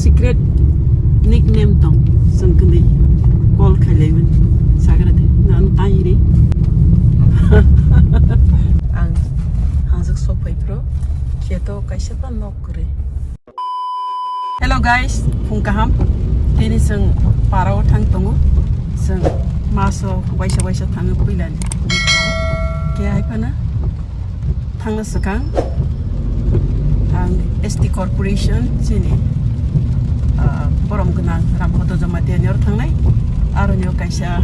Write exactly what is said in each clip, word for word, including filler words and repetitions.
Secret nickname tong, chwng kwnwi call khailaiwi sagra de, nang tang ri. Ang hangjak sok phai phro, kheto kaisa ta nok kwrwi. Hello guys, phung kaham. Tini chwng parao thang tongo. Chwng maso waisa waisa thango puilani. Khe hai phano thangna swkang ang S T Corporation chini, ah, borom gwnang Ramkhoto Jamatia ni oro thangnai. Aroni o kaisa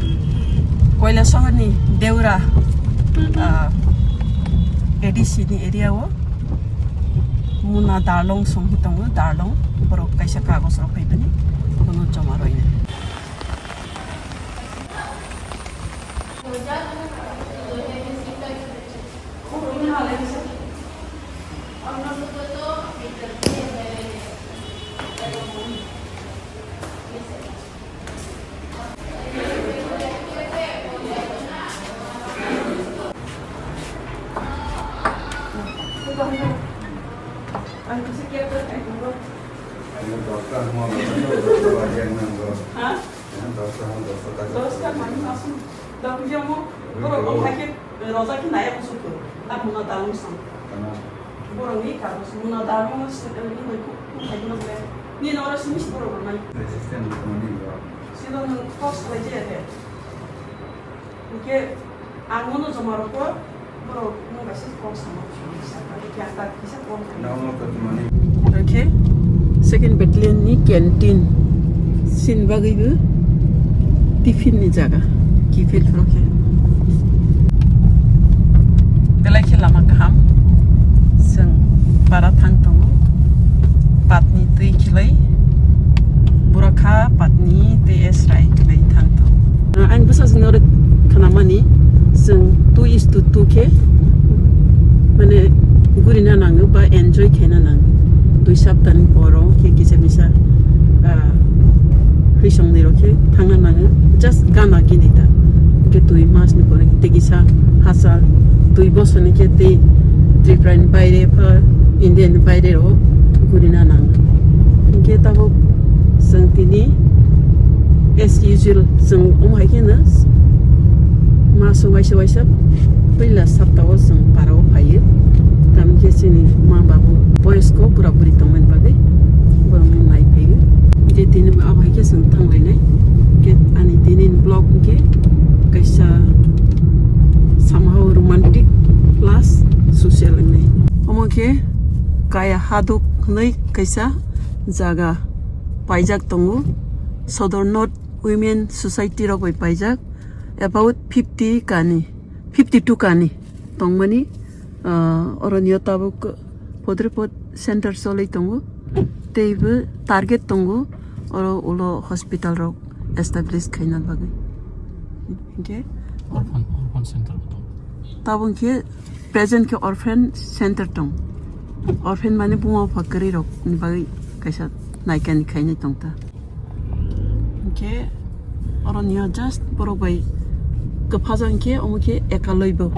Koilasohor ni Deura, ah, A D C ni area o Muna Darlong song hi tongo, Darlong, borok kaisa kagoj rok phai bini, bono joma roina. Ang kasi kaya ka kaya ko. Ano, dosta mo, ano, dosta ba yang nang ko. Ha? Ano, dosta mo, dosta ta. Dosta man, asun. Dok jamo, boro ko hakit, roja ki naya ko suku. Ta muna dalung sang. Ano? Boro ni ka ko muna dalung sang, ni ko ko hakit no ble. Ni no ra sumis boro ko mai. Resistance ko ni ko. Silo nang kos ko je te. Oke, ang mono joma rokho, borok nung kaisa kok sama, saka, khe ang tak kisa kok. Oke, second battalion ni canteen sin bagwi bo tiffin ni jaga, kifil rokhe. Belai khe lama kaham, chwng para thang tongo, patni twi khilai, burakha patni twi esrai khilai thang tongo. Ang bwsajwkno oro khnamani, chwng two is to two khe, mane, gurina nango ba enjoy khaina nango. Dui saptani poro khe kisa misa, ah, hwisongnirok khe thangna nango. Just gana gini ta. Khe dui masni pore khe tei kisa hachal, dui bosorni khe tei Tripurani baire pha Indiani baire rok gurina nango. Hinkhe tabuk chwng tini as usual chwng omo hai kheno maso waisa waisa puila saptao chwng parao phaio. Tamokhe chini ma babu boyosko bura buri tongmani bagwi borokno nai phaio. Hinkhe tini abo hai khe chwng thanglainai. Hinkhe ani tini vlog hinkhe kaisa somehow romantic plus social hinwi. Omo khe Kaya Haduk hinwi kaisa jaga paijak tongo. Sodor North Women Society rok bai paijak. About fifty kani, fifty two kani tongmani, ah, oroni o tabuk podre pod center cholwi tongo. Teibo target tongo oro ulo hospital rok establish khaina bagwi. Hinkhe orphan, orphan center bo tongo. Tabuk hinkhe present khe orphan center tong. Orphan mane buma bupha kwrwi rok ni bagwi kaisa naikani khainai tong ta. Hinkhe oroni o just borok bai kwphaja hinkhe omo khe Ekalaibo.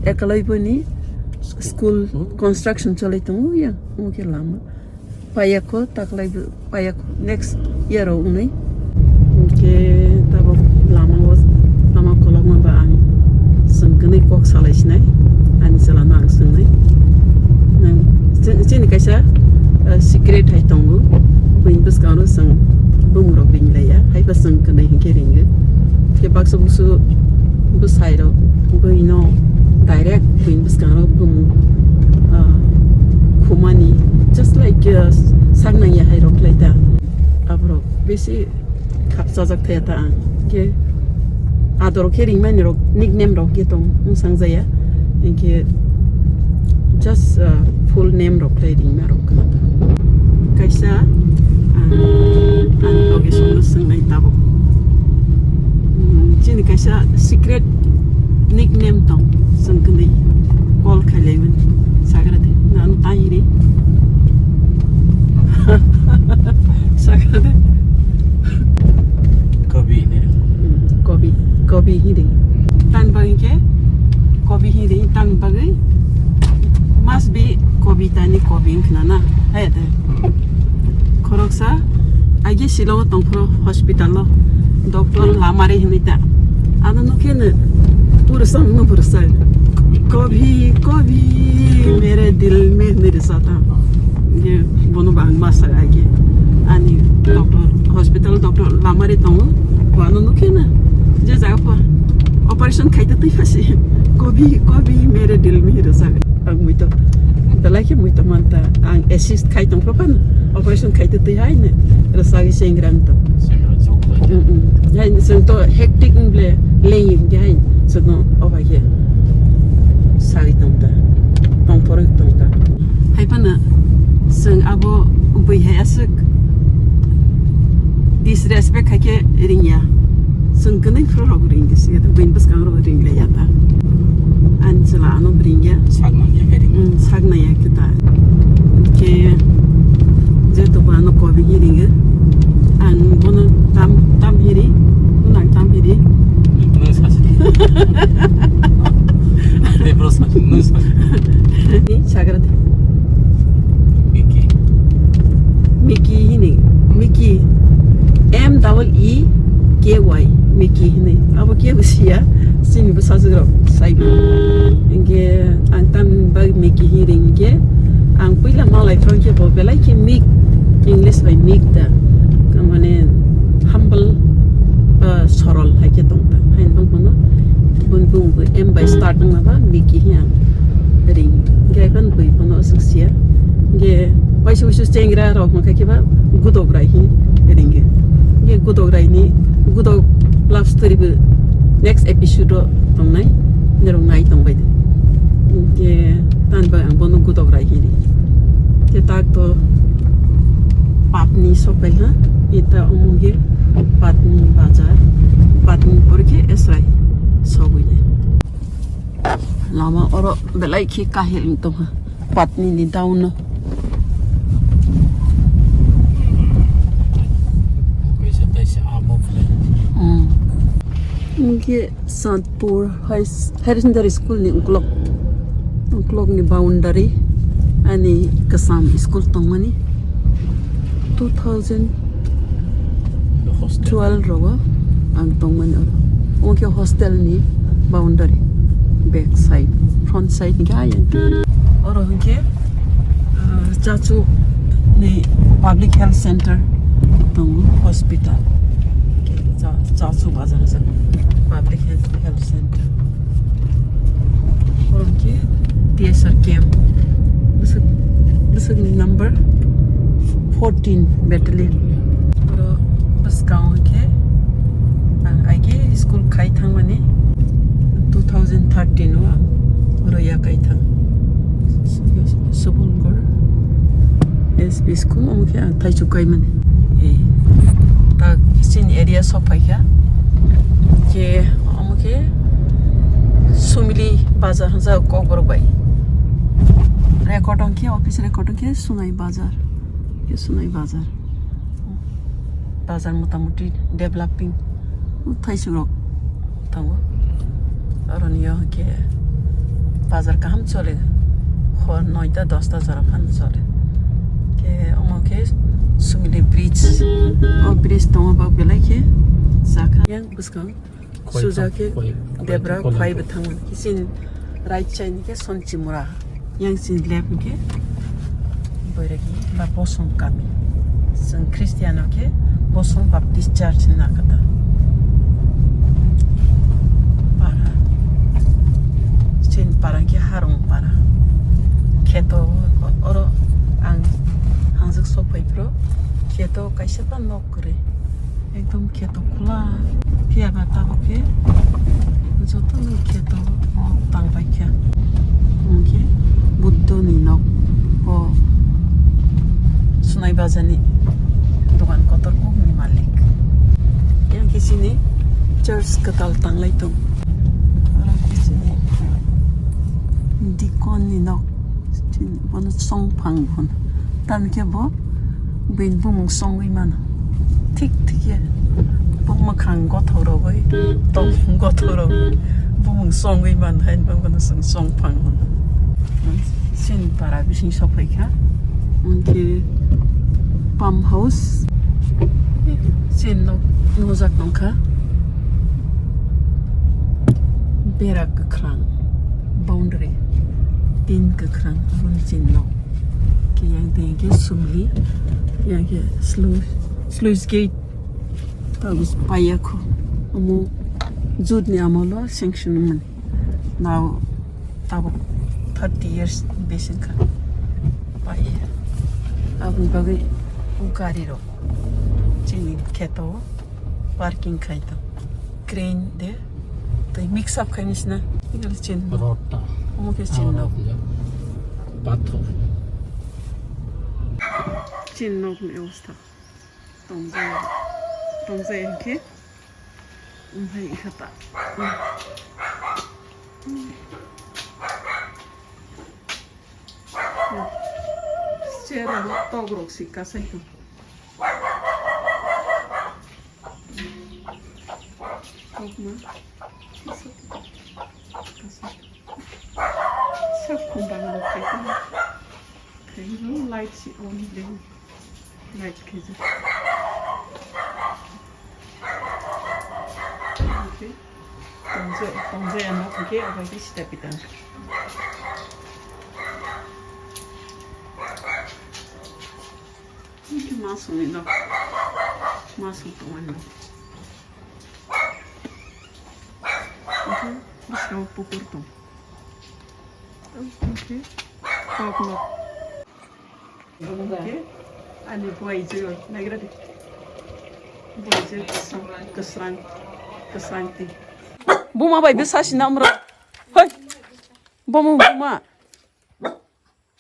Ekalaibo ni school construction cholwi tongo ya, omo khe lama. Payakho taklai payakho next year o wnwi. Hinkhe tabuk lama o, lama kolokma ba ang chwng kwnwi kok salai sinai, ani chwla no ang swngnai. Nang chini kaisa, eh, secret hai tongo, buini bwskango chwng bumung rok ring laiya, hai ba chwng kwnwi hinkhe ringo. Khe baksa buksu bwsai rok buino direct buini bwskango bumung, ah, khumani, just like, uh, sak nangya hai rok khlai ta. Aborok bisi khapchajak thaya ta ang. Khe ador khe ringmani rok, nickname rok khe tong wngsangjaya. Hinkhe just, uh, full name rok khlai ringma rok khna ta. Kaisa ang, ang location no swngnai tabuk. Hmm, chini kaisa secret nickname tong, chwng kwnwi call khailaimani. Sagra de, nang tang ri. Sagra de. Kobi hinwi rw. Hmm, Kobi, Kobi hinwi. Tan bagwi khe Kobi hinwi, tan bagwi must be Kobi tani Kobi wngkhna na. Hai de. Hmm. Borok sa, agi Shillong o tongphuru hospital o doctor Lamari hinwi ta. Ano nukhe no, purusang no purusang. Kabhi, kabhi mere dil mein hinwi rwsa ta. Ye, bono bang masa agi. Ani doctor, hospital doctor Lamari tongo. Bo ano nukhe no, je jaga pha operation khaite twi phasi. Kabhi, kabhi mere dil mein rwsa. Ang muito. Belai khe muito manta. Ang assist khai tong phano. Operation khaite twi hai ne. Rwsagwi sengrang to. Sengrang chuk lai. Mm, mm. Hai, chwng to hectic wng ble leng wng khe hai. Chwng no obai khe sagwi tong ta. Tong phorwi tong ta. Hai phano chwng abo bui hai aswk disrespect khai khe ringya. Chwng gwnwi phuru rok ring khe siya ta. Buini bwskang rok ring lai ya ta. Ani chwla ano ringya. Sak nang ya khe ring. Mm, sak nang ya khe ta. Khe jeto ba ano kobi hi ringo. Ang bono tam, tam hiri, nang tam hiri. Nang sasi. Te bro sasi, nang sasi. Ni sagra de. Miki. Miki hini, Miki. M double E K Y, Miki hini. Abo kebo siya, sini bo sajwk rok sai. Inge ang tam bag Miki hini ringe. Ang puila malai phone khe bo belai khe mik, English bai mik da. Mane humble, ba sorol hai khe tong ta. Hain bang kono bun bung bo M bai start wngma ba Miki hiya ring. Ge ban bui kono aswk siya. Ge waisa waisa chengra rok hwn kha khe ba gudok rai hi ring ge. Ge gudok rai ni gudok love story bo next episode o tongnai. Nerok nai tong bai de. Ge Tan bai ang bono gudok rai hini. Te tak to Patni sok bai ha. Ita omo ge Patni bazar. Patni por khe Esrai sogwi de. Lama oro belai khe kahil wng tong ha. Patni ni down no. Hmm. Omo khe Santpur High, Higher Secondary School ni ukulok, ukulok ni boundary ani kwcham school tongmani two thousand twelve rogo ang tongmani oro. Omo khe hostel ni boundary, back side, front side ni kaya. Oro hwnkhe, ah, Chachu ni public health center tongo, hospital. Cha-, Chachu bazar jani public health, health center. Oro hwnkhe T S R camp. Bwswk, bwswkni number fourteen battalion. Oro bwskango hwnkhe ang aige school khai thangmani two thousand thirteen o ang oro yakai thang. Subulgor S P school omo khe ang thaichuk kaimani. Eh, ta chini area sok phaikha. Khe omo khe Sumili bazar hwnjak Kokborok bai. Record wngkhe, office record wngkhe Sunai bazar. Khe Sunai bazar. Bazar motamuti developing. Thaichuk rok tongo. Oroni o hwnkhe bazar kaham chole. Hor noita dosta jora phano chole. Khe omo khe Sumili bridge. O bridge tongo bak belai khe chakha. Yang bwskang Khwai suja thang, khe khwai, khwai debra thang, khwai khwai bo thang. Kisin right side ni khe Sonchimura. Yang chini left hwnkhe Boiragi ba Bosong kami. Chwng Christian o khe Bosong Baptist Church hinna kata. Para. Chini para hwnkhe Harung para. Kheto oro ang hangjak sok phai phuru kheto kaisa ba nok kwrwi. Ekdom kheto khula. Phiya ba tabuk khe joto ni kheto o tang bai kha. Hwnkhe Buddho ni nok o Sunai Bazar ni dogan kotor kok ni malik. Yang khe chini church kwtal tang lai tong. Oro khe chini deacon ni nok. Bono chongphang hwn. Tamokhe bo bini bumung chongwi mano. Thik thik khe bo mwkhang gothok rogwi, tong gothok rogwi bumung chongwi man hai bono chwng chongphang hwn. Chini para bising sokphaikha. Hwnkhe Pump house. Chin nok nujak nongkha. Bera kwkhwrang. Boundary. Tin kwkhwrang. Aboni chin nok. Ke yang teng ke sumli. Yang ke sluice, sluice gate. Tabuk paiya kho. Omo jut ni amolo sanction wngmani. Now tabuk thirty years besi wngkha. Paiya. Aboni bagwi o gari rok chini kheto parking khai tong. Crane de tei mix up khai nisna. Ingal chin. Road ta. Omo khe chin nok. Pathor. Chin nok ni obostha. Tongjaya, tongjaya hinkhe, umphai ikha ta. Chair rok, tok rok si kasai tong. Kokma. Sak khum bangma khaikhe. Khaikhe light si on de. Light khaijak. Tongje, tongje ano khaikhe obo khe sita pita. Masung ni no. Masung tongmani no. Oke, bwskango pukur tong. Oke, kok nok. Oke, ani buai je, nagra de. Buai je, kwsrang, kwsrang, kwsrang ti. Buma bai bwsa sinamra. Hoi, bomo buma.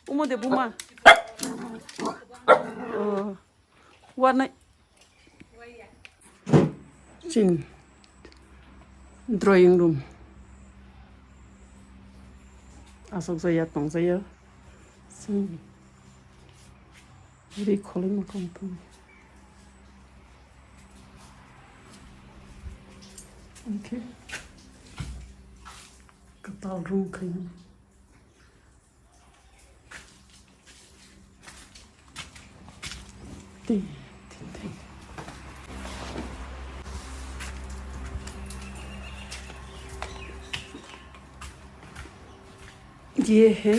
Omo de buma. Oh, warnai. Chin. Drawing room. Asok jaya, tong jaya. Chin. Ri kholoi ma kong tong. Okay. Katal room khayo. Tin, tin, tin. ये है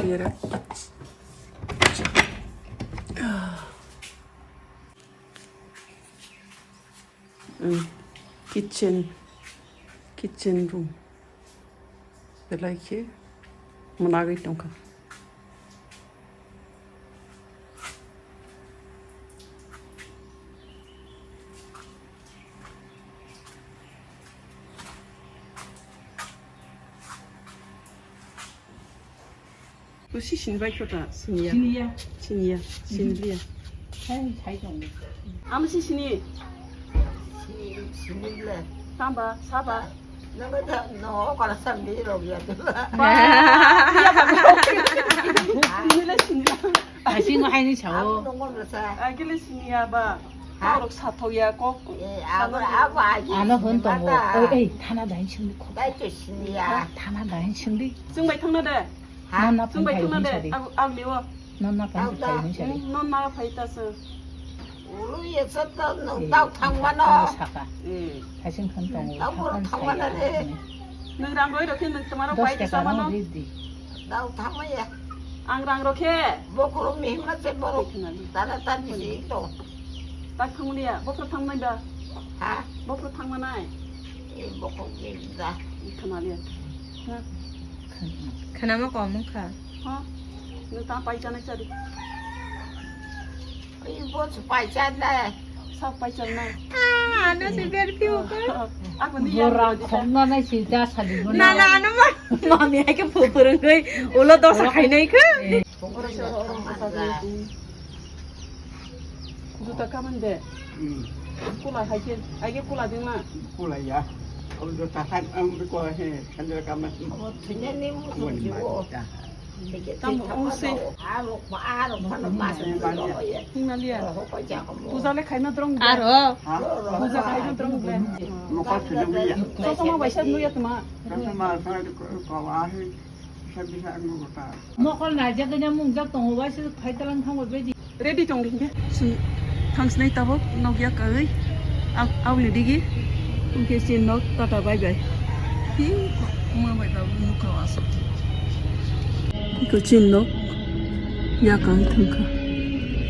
मेरा किच-, kitchen, kitchen room. Belai khe mwnagwi tongkha. Bo si sini bai kho ta, sini ya. Sini ya. Sini ya, sini ya. Hai, hai tong. Amo si sini. Sini, sini le. Tamba, saba. Nang ta no kala sam di ro ya tu. Ba, ya ba. Sini le sini. Asing hai ni sao. Nong mo sa. Agile sini ya ba. Ha? Kok rok sathok ya, kok. Eh, abo, abo agi. Ano hwn tongo. Mata. Oi, ei, thana dain singdi kho. Dai to sini ya. Thana dain singdi. Chwng bai thangna de. Ha? Nonna phai thangna de. Ang, ang liwo. Nonna phai thangna de. Hmm, nonna phai ta se. Ulu ye sat ta no tau thang mano. Saka. Eh. Thaising thang tongo. Tau thang mano de. Nwng rang roi rokhe nwng tomaro pai di samano. Dau thangmaya. Ang rang rokhe. Bokhorok mihima se borok. Tana tani se to. Tak thangmaya. Bokhorok thangmai da. Ha? Bokhorok thangmanai. E bokhorok ni da. Khwnaliya. Ha? Khwnama kom wngkha. Ha? Nwng ta pai chanai chadi. Ibo se paicharnai. Sak paicharnai. Ah, ano si berpi ko. Ako ni borang khomna nai si da sadi. Na, na, ano ma. Mami ai ke pupurung koi. Ulo dosa khainai kha. Juta kaman de. Hmm. Kula hai ke. Ai ke kula ding na. Kula ya. Juta kan ang ko he. Kan de kaman. Tamo ungse. Hingnaliya. Puja le khaima drong de. Aro. Puja khaima drong de. Sosoma baisa nuya tma. Mokol naijak gini mungjak tongo, waisa phai talang thango bedi. Ready tong di hingke. Sum thangsnai tabok nokya kawi. Ab-, aboni digi. Hingke si nok tata bye bye. Hi, ma bai ba nukha asok. Iko chin nok. Ya kawi thangkha.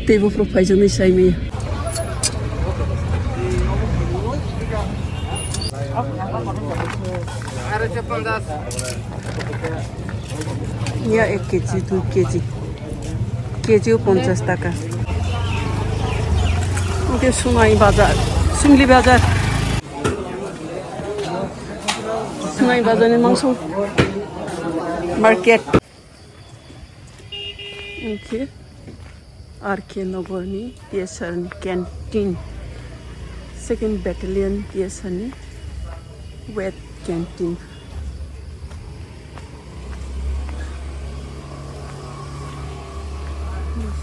Tei bo phuru phaijaknai sai maya. Ya ek kg, dui kg. Kg o ponchas taka. Oke, Sungai Bazar, Sungli Bazar. Sungai Bazar ni mangso market. Oke. R K Nogor ni T S R ni canteen, second battalion T S R ni wet canteen.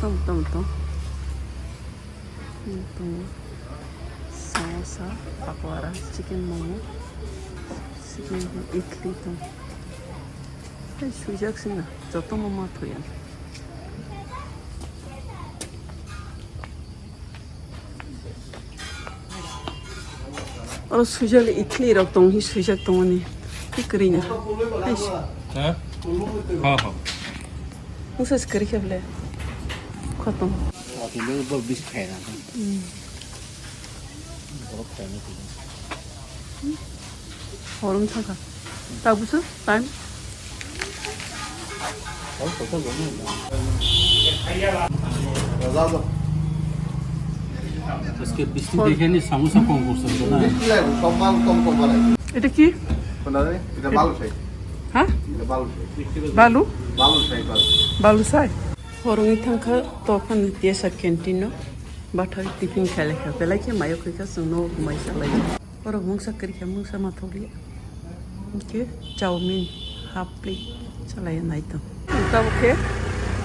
Tong, tong, tong. Tong. Samosa, pakora, chicken momo, chicken idli tong. Hai swijak sina, joto momo thoya. Oro swijak le idli rok tong hi swijak tong ani. Hi kwrwi na. Hai si. Ha? Ha, ha. Musa se kwrwi khe ble. Khotom. Ati le bol bis khaina. Hmm. Borok khaina. Hor wng thangkha. Tabukhe time. আজকে বৃষ্টি দেখে নি সামোসা কম করছে তো না? এটা কি? এটা বালু শাহী। হ্যাঁ? এটা বালু শাহী। বালু? বালু শাহী, বালু। বালু শাহী? Hor wngwi thangkha tokhan T S R canteen no. Bathai tiffin khailai kha, belai khe mayo khaikha, chwng nogo mai salai. Oro mungsa kwrwi kha, mungsa ma thokliya. Hwnkhe chowmin half plate salai naitong. Tabuk khe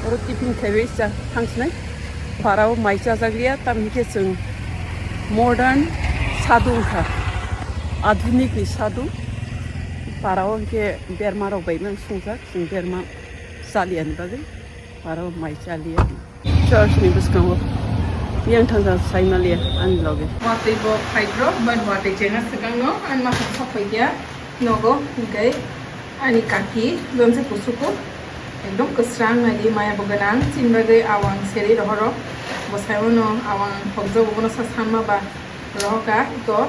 oro tiffin khaiwi cha thangsnai. Parao mai chajakliya, tamni khe chwng modern sadu wngkha, adhunik ni sadu. Parao hwnkhe berma rok bai mang sungjak, chwng berma chaliyani bagwi. Aro mai chaliya. Church ni bwskango yang thangkha saimaliya ani loge. Watwi bo phaidrok, but watwi chengha swkangno ani masa sokphaikya nogo, hwnkhe ani kaki jonsai kusuku ekdom kwsrang naidi, maya bo gwnang, chini bagwi awang seri rohoro. Bo saiwano awang hokjago, bono sa sanma ba rohoka, iko,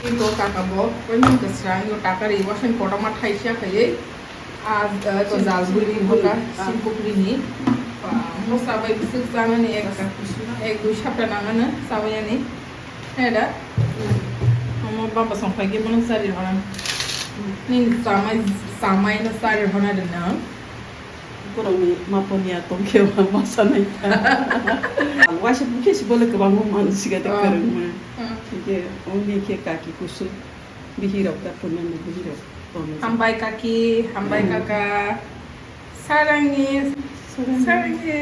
iko kaka bo oimang kwsrang, iko takari wasing kotorma thaisa khaiwi. Ah, eh, ko jal guri hoka, ah, sim pukri ni. Ah, mo sabai bisik chana ni ek, ek dui sapta nangana sabai ani. Heda. Omo baba songkhai ke mono sari hona. Ni samai, samai no sari hona de na. Borok ni mapon ya tongkhe ma masa nai. Waisa bukhe si bole kwbangma mansi ga de. Ah. Kwrwngma. Ah. Hingke ongni khe kaki kusuk. Bihirok da punani bihirok. Hambai kaki, hambai kaka. Sarangi, sarangi.